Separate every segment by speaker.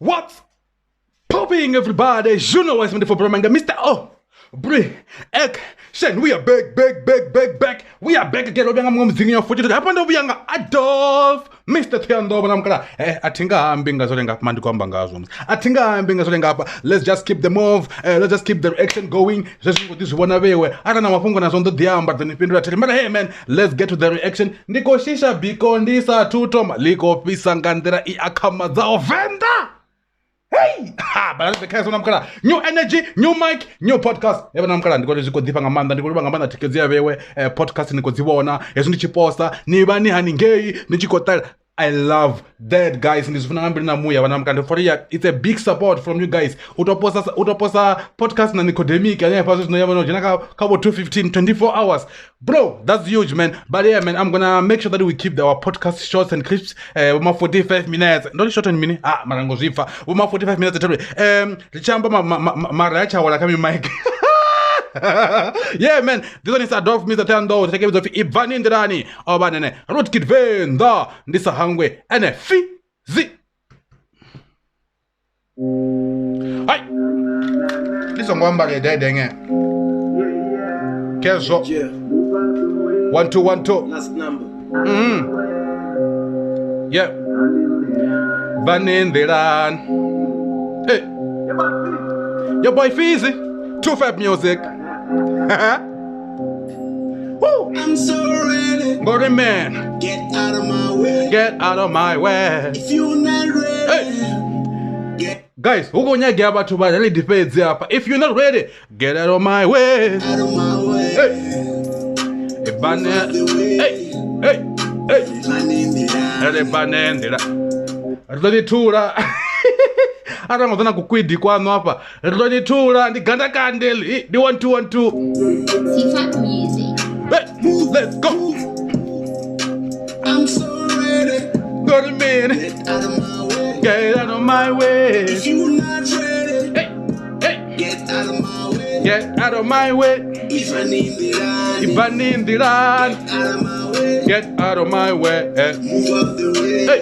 Speaker 1: What's popping, everybody? You know what's for Bromanga, Mr. O. Bri, action. We are back, back, back, back, back. We are back again. Obyanga mngomzinyo futhi hapha ndo vhuyanga Adolf Mr. Thohoyandou vhona mukala. A thi nga hambi nga zwo lenga mandi kwamba ngazwo. A thi nga hambi nga zwo lenga hafha. Let's just keep the move. Let's just keep the action going. Zwezwi ngo ḓi zwi vhona vhewe. Arali na mafhungo nazwo ndo ḓi amba ḓo ni fhindula thiri. Mara hey man, let's get to the reaction. Ndi khou shisha biko ndi sa thu thoma ḽi khou fhisa nga nḓila i akhamadzaho Venḓa. Hey! Ha, but the case mukala. New energy, new mic, new podcast. Yevha na mukala ndi khou zwi khou ḓifha nga maanḓa, ndi khou livha nga maanḓa thikhedzo ya vhewe. Podcast ni khou dzi vhona, hezwi ndi tshi posta, ni vha ni haningei, ni tshi khou ṱalela. I love that, guys. Ndi zwi funa nga mbilu na muya vhana mukala. For ya, it's a big support from you guys. U to posta podcast na Nicodemic hanefha zwino ya vhona dzhena kha vho 215 24 hours. Bro, that's huge, man. But yeah, man, I'm gonna make sure that we keep our podcast short and crisp. Uma 45 minutes. Not short and mini. Ah, marango zwifa. Uma 45 minutes. Ri tshi amba mara ya tsha wala kha mi mic. Yeah, man. This one is Adolf Mr. Thohoyandou. Take it off Ibvani Ndirani. Oba nene. Rootkid Venḓa. Ndi sa hangwe. Ene fi zi. Hai. Ndi songo amba le dede nge. Kezo.
Speaker 2: Yeah.
Speaker 1: 1 2 1 2.
Speaker 2: Last number.
Speaker 1: Yeah. Bvani nḓilani. Hey. Your boy Feezy. 25 Music. Woo.
Speaker 2: I'm so ready.
Speaker 1: Ngori man.
Speaker 2: Get out of my way.
Speaker 1: Get out of my way.
Speaker 2: If you're not ready.
Speaker 1: Hey.
Speaker 2: Get
Speaker 1: Guys, hu khou nyagea vhathu vha ready fhedzi hafha. If you're not ready, get out of my way.
Speaker 2: out of my way.
Speaker 1: Hey. Ibane. Hey. Hey. Hey.
Speaker 2: Bvani nḓilani.
Speaker 1: Ri bane nḓila. Ri ḓo ni thula. Arali ngo ḓa na kukwidi kwaṋu hafha, ri ḓo ni thula. Ndi gandakande heḽi. Ndi 1 2 1 2.
Speaker 3: T-Fab Music.
Speaker 1: Hey, let's go.
Speaker 2: I'm so ready.
Speaker 1: Ngori man.
Speaker 2: Get out of my way.
Speaker 1: Get out of my way.
Speaker 2: If you're not ready.
Speaker 1: Hey, hey.
Speaker 2: Get out of my way.
Speaker 1: Get out of my way.
Speaker 2: Ibvani nḓilani.
Speaker 1: Ibvani nḓilani.
Speaker 2: Get out of my way.
Speaker 1: Get out of my way.
Speaker 2: Move up the way.
Speaker 1: Hey,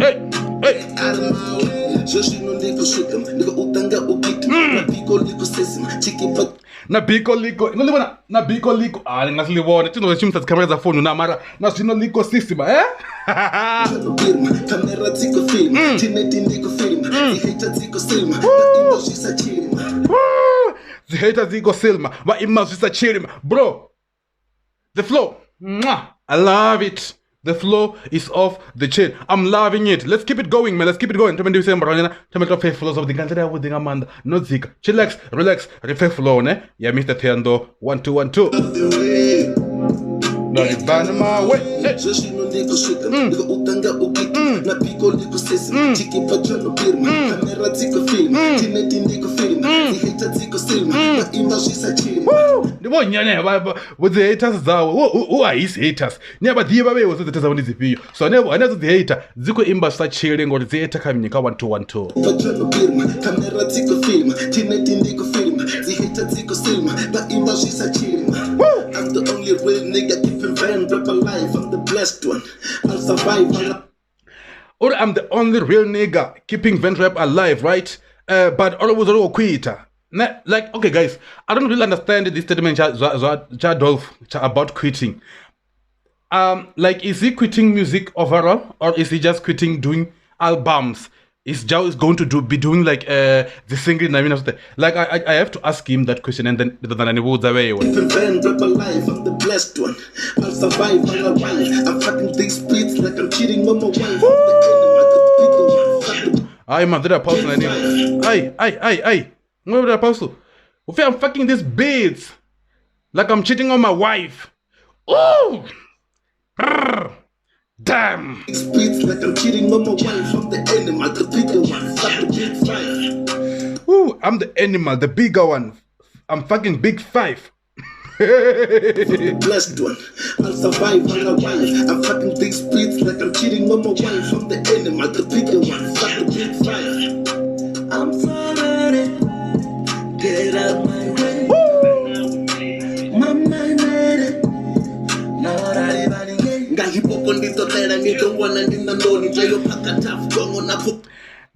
Speaker 1: hey, hey.
Speaker 2: Get out of my way. Zwezwino ndi khou swika, ndi khou ṱanga u gidima. Na biko ḽi khou sesima, tshikipa
Speaker 1: Na biko liko. Ngo ḽi vhona? Na biko liko. Ah, ni nga si ḽi vhone. Thi ngo shumisa dzi khamera dza founu na mara na zwino liko sisima, eh?
Speaker 2: tsha birma, khamera dzi khou filma, thineti ndi khou filma, dzi hater dzi khou silma, vha ima zwi sa tshilima.
Speaker 1: Woo! Dzi hater dzi khou silma, vha ima zwi sa tshilima. Bro, the flow. Mwah! I love it. The flow is off the chain. I'm loving it. Let's keep it going, man. Let's keep it going. Thome ndi vhise murahu thome to pfe flow zwavhuḓi nga nḓila yavhuḓi nga maanḓa. No dzika. Chillax, relax, ri pfe flow ne. Ya Mr. Thohoyandou 1 2 1 2.
Speaker 2: The way.
Speaker 1: No ri bani my way. Hey.
Speaker 2: Zwezwino ndi khou swika, ndi khou ṱanga u gidima. Na biko ḽi khou sesima, tshikipa tsho no birma, khamera dzi khou filma, thineti ndi khou filma, dzi hater dzi khou silma, vha ima zwi sa tshilima.
Speaker 1: Ndi vho nnyi ane vho dzi haters dzawe. Who are his haters? Ni a vha ḓivha vhewe dzi haters dzavho ndi dzifhio. So hanedzo dzi hater dzi khou imba zwi sa tshili ngori dzi hater kha nnyi kha 1 2 1 2.
Speaker 2: Tsho no birma, khamera dzi khou filma, thineti ndi khou filma, dzi hater dzi khou silma, vha imba zwi sa tshilima. I'm the only real nigga keeping van rap alive. I'm the blessed one. I'll survive.
Speaker 1: Or I'm the only real nigga keeping Vent rap alive, right? But all was all quit. Like, okay, guys, I don't really understand this statement cha Adolf about quitting. Like, is he quitting music overall, or is he just quitting doing albums? Is Jao is going to be doing like the single? I mean, like I have to ask him that question, and then the words away.
Speaker 2: Keeping Van rap alive, I'm the blessed one. I'll survive, I'll arrive. I'm fucking these beats like I'm cheating on my wife. I'm the enemy, the bigger one. Fuck the
Speaker 1: Ay, man, did I pause? Ay, ay, ay, ay. What did I pause? I'm fucking these beats like I'm cheating on my wife. Ooh. Brrr. Damn.
Speaker 2: Beats like I'm cheating on my wife. I'm the animal, the bigger one. Fuck the big five.
Speaker 1: Ooh, I'm the animal, the bigger one. I'm fucking big five.
Speaker 2: The blessed one. I'll survive, I'll arrive. I'm fucking these beats like I'm cheating on my wife. I'm the animal, the bigger one. Fuck the big five. I'm so ready. Get out my way. My mind ready. Nga hip hop ndi ṱoḓela ni ḓo wana ndi na ndoni njayo phaka tough gongo na pho.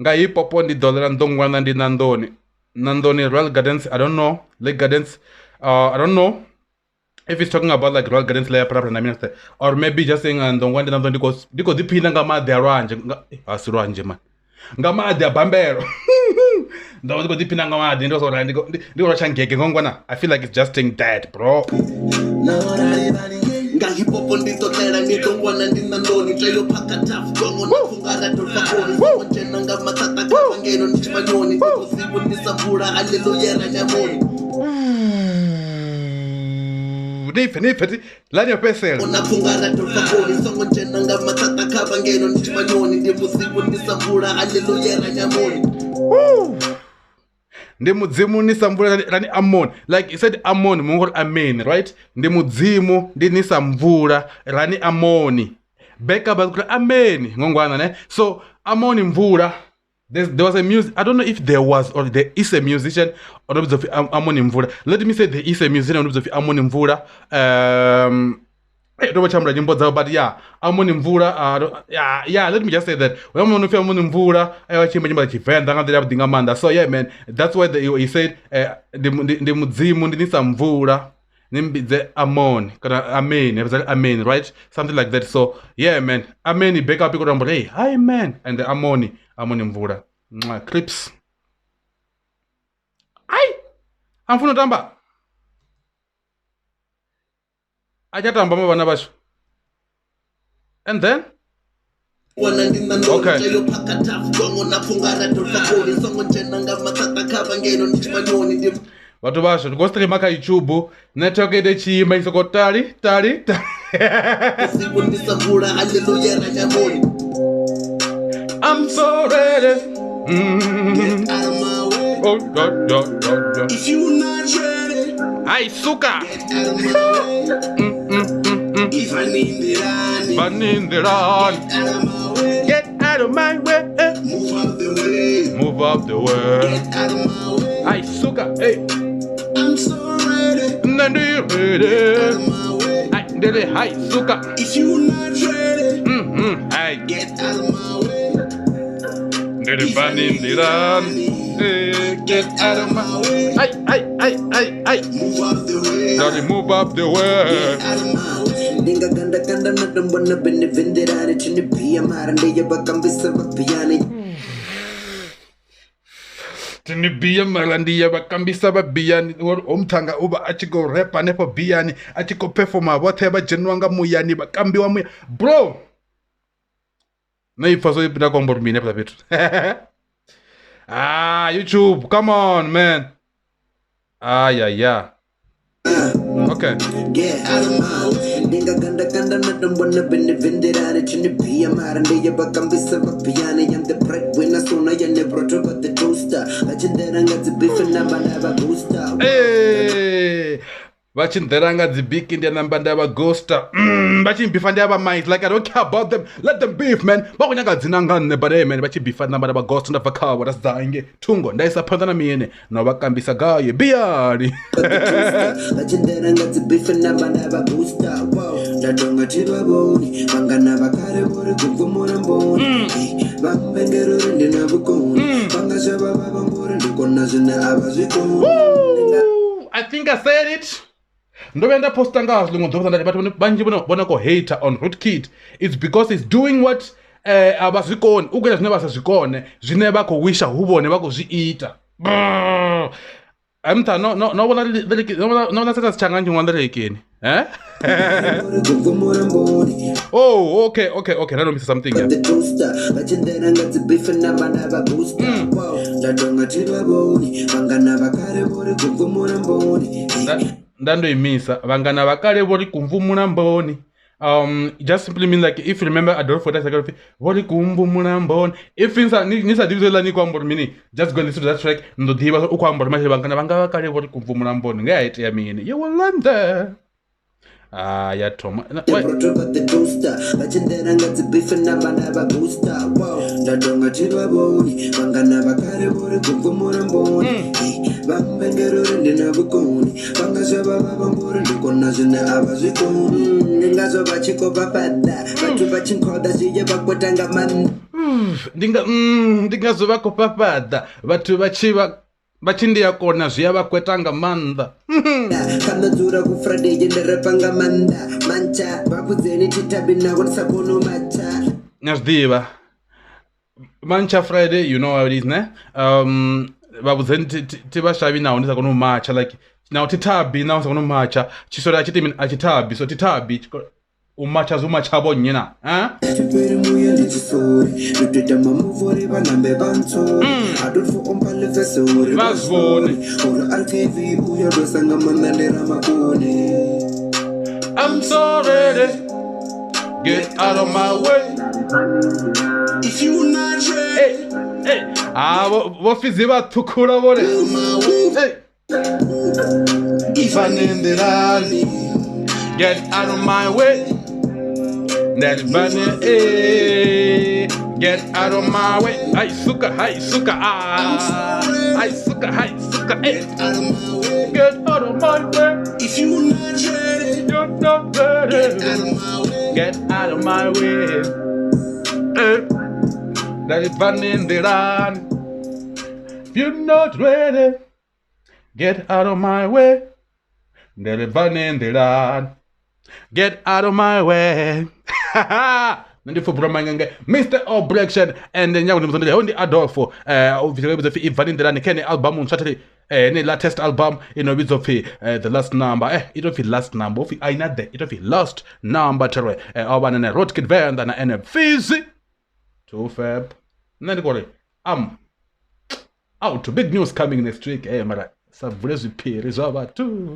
Speaker 1: Nga hip hop ndi ḓo ḽela nḓongwana ndi Nandoni. Nandoni Royal Gardens, I don't know. Lake Gardens, I don't know if he's talking about like Royal Gardens la Pharapara na mina, or maybe just saying nḓongwana ndi Nandoni ndi khou ḓiphina nga maḓi a lwanzhe, a si lwanzhe man, nga maḓi a bambelo. Ndo ndi khou ḓiphina nga maḓi ndo so ndi ndi khou tshangege ngongwana. I feel like it's just saying that, bro.
Speaker 2: Nga hip hop ndi ḓo ṱela ni ḓongwana ndi Nandoni tseyo phaka tough gongo na fungara dolfa koni songo dzhena nga maṱaṱa kha vhangeno ndi tshimanyoni ndi vhusiku ndi sa mvula haleluya ra nyamoni.
Speaker 1: Nipfe line yo fhedzisela.
Speaker 2: Na fungara dolfa koni songo dzhena nga maṱaṱa kha vhangeno ndi tshimanyoni ndi vhusiku ndi sa mvula haleluya ra nyamoni.
Speaker 1: Ndi mudzimu ni sa mvula rani Amon. Like he said Amon, mungori amen, right? Ndi mudzimu ndi ni sa mvula rani Amoni. Beka ba kuri amen ngongwana ne. So Amoni mvula. There was a music, I don't know if there was or there is a musician or Amoni Mvula. Let me say there is a musician or Amoni Mvula. But yeah, Amoni Mvula. Yeah, let me just say that. Amoni Mvula, so yeah, man, that's why he said the mudzimu ndi sa mvula nimbidze Amon, amen, amen, right? Something like that. So yeah, man, amen, back up, hey, hi man, and the Amoni Mvula. Clips. Ai, amfuno tamba. Achatamba mavana vasho. And then okay. Vhathu vhashu ndi khou streama kha YouTube, network ite tshiima i soko tali tali tali. I'm so ready.
Speaker 2: Get out of my way.
Speaker 1: Oh, yeah, yeah, yeah, yeah.
Speaker 2: If you not ready,
Speaker 1: I suka.
Speaker 2: Get out of my way. If I need the run, get out of my way.
Speaker 1: Get out of my way.
Speaker 2: Move out the way.
Speaker 1: Move out the way.
Speaker 2: Get out of my way.
Speaker 1: I suka. Hey.
Speaker 2: I'm so ready.
Speaker 1: Nandi ready.
Speaker 2: Get out of my way.
Speaker 1: I did it. Hi suka.
Speaker 2: If you not ready,
Speaker 1: Hey.
Speaker 2: Get out of my way.
Speaker 1: Get out of my way. Ay, ay, ay, ay, ay.
Speaker 2: Move out the way.
Speaker 1: Daddy, move up the way.
Speaker 2: Get out of my way.
Speaker 4: Ninga ganda ganda na dambana bene venderane chini biya marande ya bakambisa bapiyane.
Speaker 1: Tini biya marandi ya bakambisa babiyani omthanga uba a tshi khou rap hanefho biyani a tshi khou performa vhoṱhe vha dzheniwa nga muyani vha kambiwa muya. Bro, no ipfa zwo nda khou amba uri mini hafhaḽa fhethu. Ah, YouTube, come on, man. Ah, yeah, yeah. Okay.
Speaker 4: Get out of my way. Ninga ganda ganda na dambana bene venderane chini biya marande ya bakambisa bapiyane. I'm the breadwinner, so na ya never drop at the toaster. Vachinderanga dzibife namba ndava booster.
Speaker 1: Hey, vachinderanga dzibiki ndi namba ndava ghoster. Vachimbifa ndi ava mice. Like I don't care about them. Let them beef, man. Vha khou nyaga dzina nga nṋe, but hey man, vhachibifa namba ndava ghoster ndabva khavho ndasidzange thungo nda isa phanḓa na mine na vha kambisa gaye biyani.
Speaker 4: Vachinderanga dzibife namba ndava booster. Wow, ndatonga tivavoni vangana vakare vori kubvumura mboni vambengero ndi na vhukoni vangashava vavangori ndikona zwine a vha zwikoni.
Speaker 1: I think I said it. Ndo vhuya nda posta nga hazwo ḽiṅwe ḓuvha nda vhathu vhanzhi vho no khou hater on Rootkid. It's because he's doing what a vha zwi koni, u khou ita zwine vha sa zwi kone, zwine vha khou wisha hu vhone vha khou zwi ita. Amtha no no no vhona no vhona status tshanga ntshiṅwa nḓilekeni. Eh? Oh, okay, okay, okay. I don't miss something here. Ndando imisa vangana vakale vori kumvumula mboni. Just simply mean like if you remember Adolfo Dasakalofi, vori kumvumula mboni. If insa nisa divizo ni kwa mini, just go and listen to that track. Ndo diva ukwa mboni mashi vangana vanga vakale vori kumvumula mboni. Ngai ite ya mini. You will learn there. Ah, ya Thoma. Ndi ngazwo vha khou fhafhaḓa vhathu vha tshi ndi ya kona zwi a vha kweta nga maanḓa.
Speaker 4: Kana dzula ku Friday ndi repa nga maanḓa mantsha vha vhudzeni thithabi nako ndi sa koni u matsha.
Speaker 1: Na zwi ḓivha mantsha Friday, you know how it is, ne? Vha vhudzeni thi vha shavhi naho ndi sa koni u matsha, like naho thithabi naho sa koni u matsha tshisole a tshi timi a tshithabi, so thithabi u matsha zwi matsha vho nnyi na
Speaker 4: Tshipiri muya ndi tshisori ndo toita mamuvori vha nambe vha ntsori a don't for ompa lefese uri
Speaker 1: vha zwi vhone
Speaker 4: uri RTV uyo lwesa nga maanḓa ndi ramakone.
Speaker 1: I'm so ready, get out of my way.
Speaker 2: If you not ready,
Speaker 1: hey, hey. Ah, vho Fizzy vha ṱhukhula vhone. Hey.
Speaker 2: If I name the rally,
Speaker 1: get out of my way. That's bunny, hey. Get out of my way. Hi suka, hi suka, ah. Hi suka, hi suka, hey.
Speaker 2: Get out of my way.
Speaker 1: Get out of my way.
Speaker 2: If you not ready,
Speaker 1: you're not ready.
Speaker 2: Get out of my way.
Speaker 1: Get out of my way. Hey. That's bunny in the run. If you're not ready, get out of my way. That's bunny in the run. Get out of my way. Mr. Obrection and then ndi Adolfo ibvani nḓilani kha ene album ntswa thiri ene latest album ino vhidzwa pfi The Last Number. Ito pfi Last Number upfi aina the ito pfi Last Number thiri o vha na Road Kid Venda na ene Fizzy 2 Feb. Nṋe ndi kori I'm out. Big news coming next week. Mara sa vule zwiphiri zwa vhathu.